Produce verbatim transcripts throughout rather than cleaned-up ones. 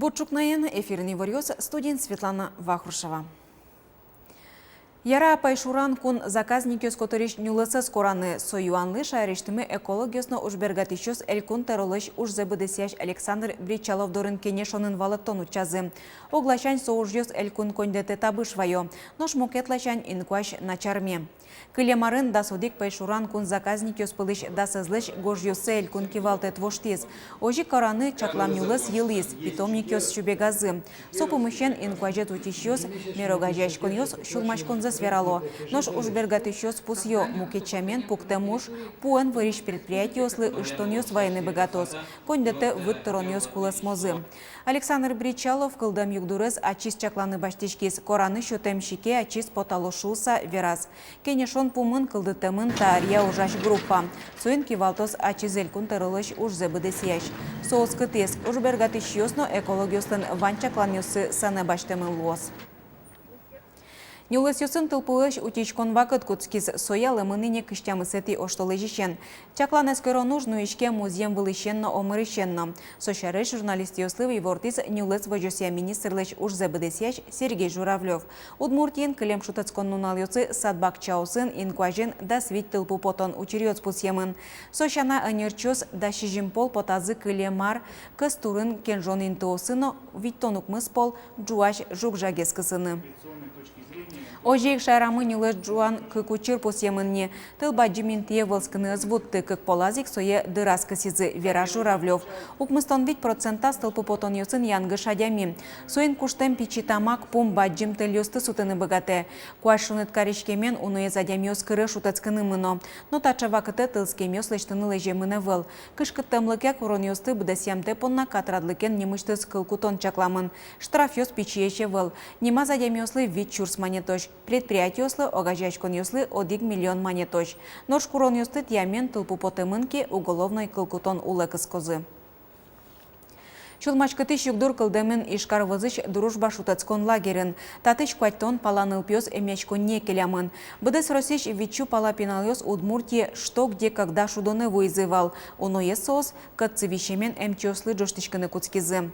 Бур ӵукнаен! Эфирын иворъёс, студиын Светлана Вахрушева. Яра-а пӧйшуран кун заказникъёс котырысь нюлэсэз кораны? Со юанлы шаерысьтымы экологъёс но ужбергатӥсьёс Элькун тӧролэсь ужзэ быдэсъясь Александр Бречалов дорын кенешонын валэктон утчазы. Огласянь, со ужъёс элькун коньдэтэ табыш вайо, нош мукет ласянь инкуазь начарме. Кылем арын дас одӥг пӧйшуран кун заказникъёс пӧлысь дасэзлэсь гожъёссэ элькун кивалтэт воштӥз. Озьы ик кораны чаклам нюлэс йылӥз, питомникъёс сюбегазы. Со пумысен инкуазез утисьёс, мер огазеяськонъёс сюлмаськонзэс верало. Нош ужбергатӥсьёс пусъё: мукет сямен, пуктэм уж пуэн вырись предприятиослы ыштонъёс вайыны быгатоз. Коньдэтэ выт тыронъёс кулэсмозы. Александр Бречалов кылдэм югдурез ачиз чакланы басьтӥськиз. Кораны сётэм сике ачиз потало шуыса вераз. Кенешон пумын кылдытэмын та аръя ужась группа. Соин кивалтоз ачиз Элькун тӧролэсь ужзэ быдэсъясь. Со оскытӥз: ужбергатӥсьёс но экологъёслэн вань чакланъёссы санэ басьтэмын луоз. Нюлэсъёсын тылпулэсь утиськон вакыт кутскиз. Со ялэмын ини кызь тямысэтӥ оштолэзьысен. Чаклан-эскерон уж нуиське музъем вылысен но омырысен но. Со сярысь журналистъёслы ивортӥз нюлэс возёсъя министрлэсь ужзэ быдэсъясь Сергей Журавлёв. Удмуртиын кылем шутэтскон нуналъёсы сад-бакчаосын инкуазьын дас вить тылпу потон учыръёс пусъемын. Со сяна, ӧнерчиос дас сизьым пол потазы кылем ар кӧс турын кенжон интыосы но витьтон укмыс пол ӝуась жуг-жагез кысыны. Озьы ик шаерамы нюлэс ӝуан кык учыр пусъемын ни. Тыл бадӟым интые вӧлскыны ӧз вутты, кык полаз ик сое дыраз кысӥзы, вера Журавлёв. Укмыстон вить процентаз тылпу потонъёсын янгыш адями. Соин куштэм пичи тамак пум бадӟым тэльёсты сутыны быгатэ. Куазь шуныт кариськемен уноез адямиос кыре шутэтскыны мыно. Но таӵе вакытэ тылскемъёс лэсьтыны лэземын ӧвӧл. Кышкыттэмлыкъя куронъёсты быдэсъямтэ понна катрадлыкен нимысьтыз кыл кутон чакламын. Штрафъёс пичиесь ӧвӧл. Нимаз адямиослы вить сюрс манетозь, предприятиослы, огазеяськонъёслы одӥг миллион манетозь. Нош куронъёсты тӥямен тылпу потэмын ке, уголовной кыл кутон улэ кыскозы. Сюлмаськытӥсь югдур кылдэмын Ижкар вӧзысь «Дружба» шутэтскон лагерьын. Татысь куатьтон пала нылпиос эмъяськонние келямын. Быдэс Россиысь витьсю пала пиналъёс Удмуртие «Что? Где? Когда?» шудонэ вуизы вал. Уноез соос кӧтсы висемен эмчиослы ӝожтӥськыны кутскизы.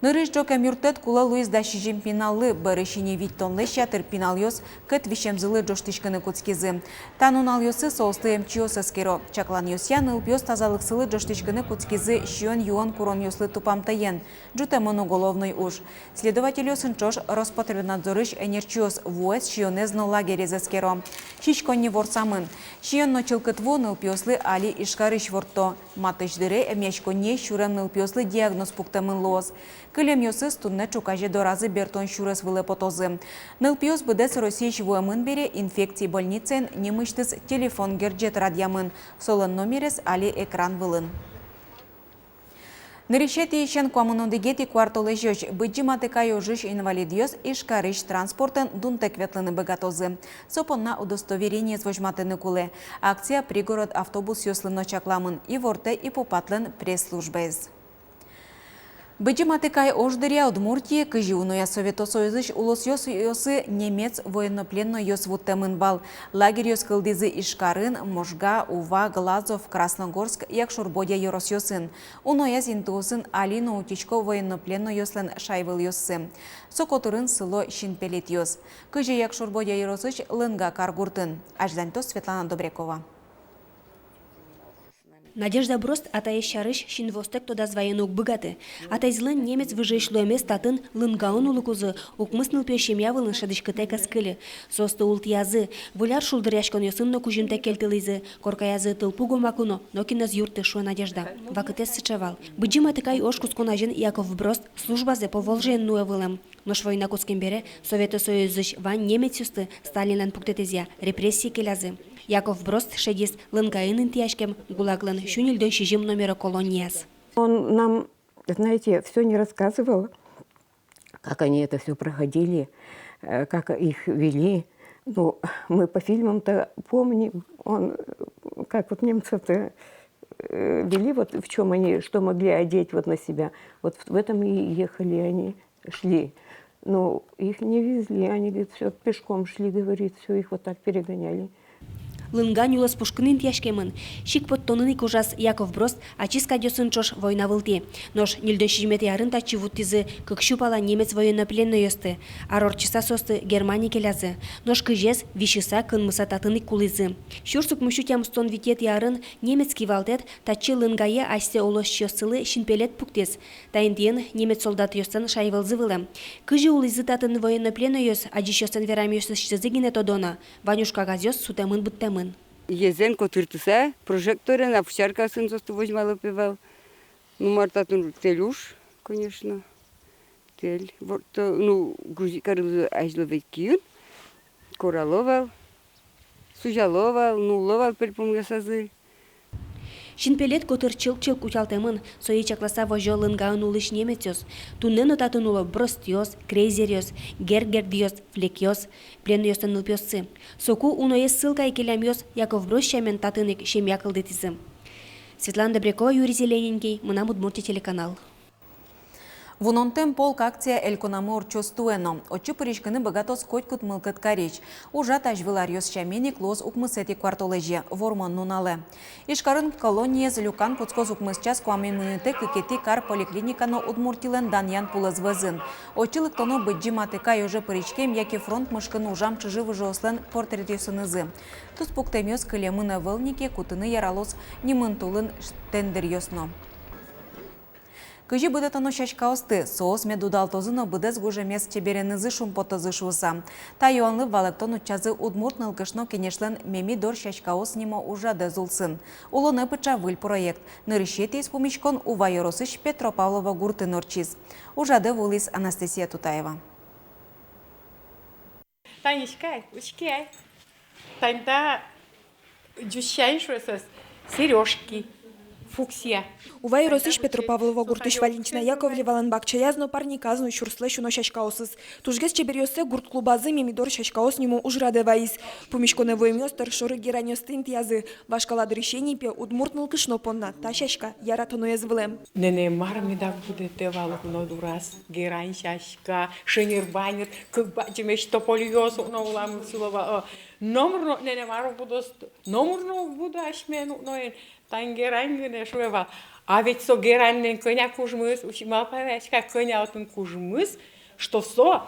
Нырысь ӝог эмъюрттэт кулэ луиз дас сизьым пиналлы, бӧрысь ини витьтонлэсь ятыр пиналъёс кӧт висемзылы ӝожтӥськыны кутскизы. Та нуналъёсы соосты эмчиос эскеро. Чакланъёсъя, нылпиос тазалыксылы ӝожтӥськыны кутскизы сиён-юон куронъёслы тупамтэен. Ӝутэмын уголовной уж. Следовательёсын ӵош Роспотребнадзорысь ӧнерчиос вуэз, сиёнэз но лагерез эскеро. Сиськонни ворсамын. Сиён но чылкыт ву нылпиослы али Ижкарысь ворттом. Матысь дыре эмъяськонние сюрем нылпиослы диагноз пуктэмын луоз. Кылемъёсыз туннэ ӵуказе доразы бертон сюрес вылэ потозы. Нылпиос быдэс Россиысь вуэмын бере, инфекци больницаын нимысьтыз телефон герӟет радъямын. Солэн номерез али экран вылын. Нырысетӥысен куамын одӥгетӥ куартолэзёзь Быдӟым Атыкай ожысь инвалидъёс Ижкарысь транспортэн дунтэк ветлыны быгатозы. Со понна удостоверениез возьматыны кулэ. Акция пригород автобусъёслы но чакламын, ивортэ ИПОПАТлэн пресс-службаез. Быдӟым Атыкай ож дыръя Удмуртие кызьы унояз Совето Союзысь улосъёсы немец военнопленнойёс вуттэмын вал. Лагерьёс кылдӥзы Ижкарын, Можга, Ува, Глазов, Красногорск, Якшур-Бӧдья ёросъёсын. Унояз интыосын али но утисько военнопленнойёслэн шайвылъёссы. Со котырын сыло синпелетъёс. Кызьы Якшур-Бӧдья ёросысь Лынга каргуртын. Азьланьтоз Светлана Добрякова. Надежда Бросд атаез сярысь синвуостэк тодаз вайыны уг быгаты. Атайзылэн немец выжыысь луэмез татын, Лынгаын улыкузы, укмыс нылпиё семья вылын шӧдӥськытэк ӧз кыльы. Соосты ултӥязы, выль ар шулдыръяськонъёсын но кузьымтэк кельтылӥзы, коркаязы тылпу гомаку но нокин ӧз юртты, шуэ Надежда. Вакытэз сыӵе вал. Быдӟым Атыкай ож кутскон азьын Яков Бросд службазэ Поволжьеын нуэ вылэм. Нош война кутскем бере Совето Союзысь вань немецъёсты Сталинлэн пуктэтэзъя репрессие келязы. Яков Бросд шедиз Лынгаын интыяськем ГУЛАГлэн сю ньыльдон сизьым номеро колонияз. Он нам, знаете, всё не рассказывал, как они это всё проходили, э, как их вели. Ну, мы по фильмам-то помним, он, э, как вот немцев-то, э, вели, вот в чём они, что могли одеть вот на себя. Вот в этом и ехали они. Шли. Ну, их не везли, они, говорит, всё пешком шли, говорит, всё, их вот так перегоняли. Лынга нюлэс пушкын интыяськемын. Сик поттонын ик ужаз Яков Брост ачиз кадьёсын ӵош война вылтӥ. Нош ньыльдон сизьыметӥ арын татчы вуттӥзы кык сю пала немец военнопленнойёсты. Ар ортчыса соосты Германие келязы. Нош кызез висьыса, кынмыса татын ик кулӥзы. Сюрс укмыс сю тямыстон витетӥ арын немец кивалтэт татчы Лынгае асьсэ улосчиоссылы синпелет пуктӥз. Та интыын немец солдатъёслэн шайвылзы вылэм. Кызьы улӥзы татын военнопленнойёс, адӟисьёслэн верамъёсысьтызы гинэ тодоно. Вань уж кагазъёс сутэмын-быдтэмын. Йӧзэн котыртыса, прожекторен, овчаркаосын соосты возьмало пе вал. Ну, мар татын тэль уж, конечно. Тэль. Вот, э, ну, грузить карылӥзы азьло ведь киын. Корало вал, сузяло вал, нулло вал пельпумъёсазы. Синпелет котыр чылк-чылк утялтэмын, сое чакласа возё Лынгаын улӥсь немецъёс. Туннэ но татын уло Бростъёс, Крейзеръёс, Гергердъёс, Флекъёс, пленнойёслэн нылпиоссы. Соку уноез ссылкае келямъёс Яков Брост сямен татын ик семья кылдытӥзы. Светлана Добрякова, Юрий Зелененький, «Мынам Удмуртие» телеканал. «Вунонтэм полк» акция элькунамы ортчоз туэ но. Отчы пыриськыны быгатоз котькуд мылкыд карись. Ужрад азьвыл аръёс сямен ик луоз укмысэтӥ куартолэзе, Вормон нуналэ. Ижкарын колониез люкан кутскоз укмыс час куамын минутэ кыкетӥ кар поликлиника но Удмуртилэн Данъян пулэз вӧзын. Отчы лыктоно Быдӟым Атыкай оже пыриськем яке фронт мышкын ужам чыжы-выжыослэн портретъёсынызы. Туспуктэмъёс кылемын ӧвӧл ни ке, кутыны яралоз нимын-тулын штендеръёс но. Кызьы будэтоно сяськаосты, соос мед удалтозы но быдэс гужемез чеберенызы шумпотозы шуыса? Та юанлы валэктон утчазы Удмурт нылкышно кенешлэн «Мемидор сяськаос» нимо ужрадэз улсын. Улонэ пыӵа выль проект. Нырысетӥез пумиськон Ува ёросысь Петропавлово гуртын ортчиз. Ужрадэ вуылӥз Анастасия Тутаева. Танечка, учке ай. Тань та ӟуч сямен шуэ соос: серёжки, фуксия. Ува ёросысь Петропавлово гуртысь Валентина Яковлевалэн бакчаяз но, парниказ но сюрслэсь уно сяськаосыз. Тужгес чеберъёссэ гурт клубазы «Мемидор сяськаос» нимо ужрадэ вайиз. Пумиськонэ вуэмъёс тӧр шоры гераньёсты интыязы. Вашкала дырысен ини пе удмурт нылкышно понна та сяська яратоноез вылэм. Нэнэ мар меда будэтэ вал укно дураз герань сяська, шонер-банер, кык бадӟымесь топольёс укно улам сыло вал. Номыр но нэнэ мар будоз, номыр но будо асьмелэн укноен, тань герань гинэ шуэ вал. А ведь со гераньлэн кӧня кужмыз, учкы, малпай вал, кӧня отын кужмыз, что со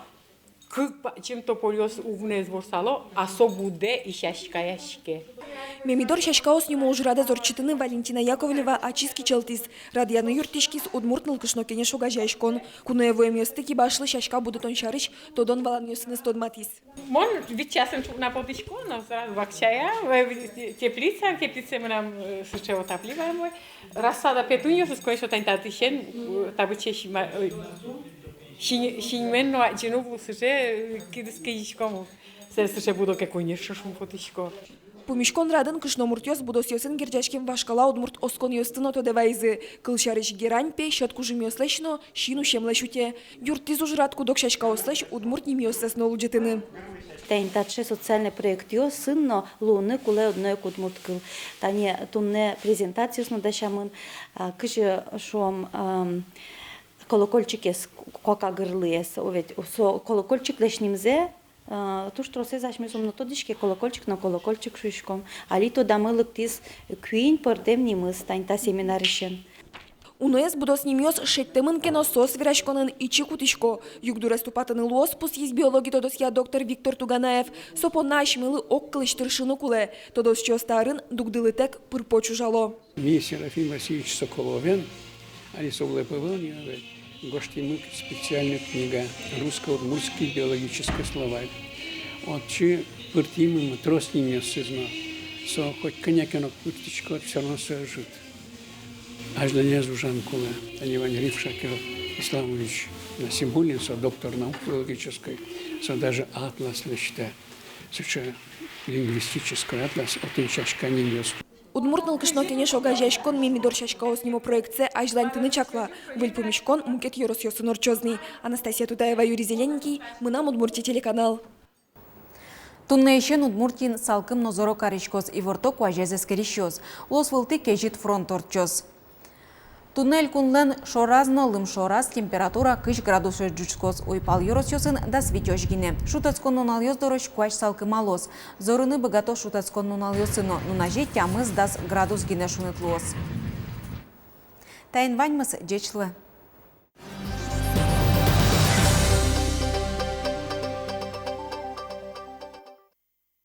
кык бадӟым топольёс уг но ӧз ворсало, а со будэ и сяськаяське. «Мемидор сяськаос» нимо ужрадэз ортчытыны Валентина Яковлева ачиз кичӧлтӥз. Радъяны юрттӥськиз Удмурт нылкышно кенеш огазеяськон. Куное вуэмъёсты кибашлы сяська будэтон сярысь тодон-валанъёсыныз тодматӥз. Мон вить часын ӵукна потӥсько но, сразу бакчая, э, те-, теплица, теплицае мынам, э, сыӵе отапливаемой. Рассада петуньёсыз, конечно, тань татысен, э, табыче синьма-, э, синь-, синьмен но адӟыны уг лу, сыӵе, э, кидыс кизиськом. Сое сыӵе будо ке, конечно, шумпотӥсько. Пумиськон радын кышномуртъёс будосъёсын герӟаськем вашкала удмурт осконъёсты но тодэ вайизы. Кылсярысь, герань пе сьӧд кужымъёслэсь но син усемлэсь утё. Юрттӥз ужрад куд-ог сяськаослэсь удмурт нимъёссэс но лыдӟытыны. Тань таӵе социальной проектъёсын но луыны кулэ одно ик удмурт кыл. Тани туннэ презентациос но дасямын, а, кызьы шуом, ам, колокольчикез, куака гырлыез, о, ведь со колокольчиклэсь нимзэ, а, туж тросэз асьмеос ум но тодӥське, колокольчик но колокольчик шуиськом. Али тодамы лыктӥз куинь пӧртэм нимыз тань та семинарысен. Уноез будос нимъёс шедьтэмын ке но, соос вераськонын ичи кутӥсько. Югдурез тупатыны луоз, пусйиз биологи тодосъя доктор Виктор Туганаев. Со понна асьмелы огкылысь тыршыны кулэ. Тодосчиос та арын дугдылытэк пыр-поч ужало. Ми Серафим Васильевич Соколовен, али со улэп ӧвӧл ни, гожтӥмы специальной книга «Русско-удмуртский биологический словарь». Отчы пыртӥмы трос нимъёссэ но. Со хоть кӧня ке но пыртӥськод, всё равно со ӧжыт. Азьланяз ужан кулэ. Тани вань Риф Шакир Исламович Насибуллин, со доктор наук филологической, со даже атлас лэсьтэ. Сыӵе лингвистической атлас, отын сяська нимъёс. Удмурт нылкышно кенеш огазеяськон «Мемидор сяськаос» нимо проектсэ азьланьтыны чакла. Выль пумиськон мукет ёросъёсын ортчоз ни. Анастасия Тутаева, Юрий Зелененький, «Мынам Удмуртие» телеканал. Туннэысен Удмуртиын салкым но зоро кариськоз, иворто куазез эскерисьёс. Улос вылтӥ кезьыт фронт ортчоз. Туннэ элькунлэн шораз но лымшораз температура кызь градусозь ӝутскоз, уйпал ёросъёсын дас витёзь гинэ. Шутэтскон нуналъёс дорозь куазь салкымалоз. Зорыны быгатоз шутэтскон нуналъёсы но, нуназе тямыс-дас градус гинэ шуныт луоз. Таин ваньмыз, ӟеч луэ.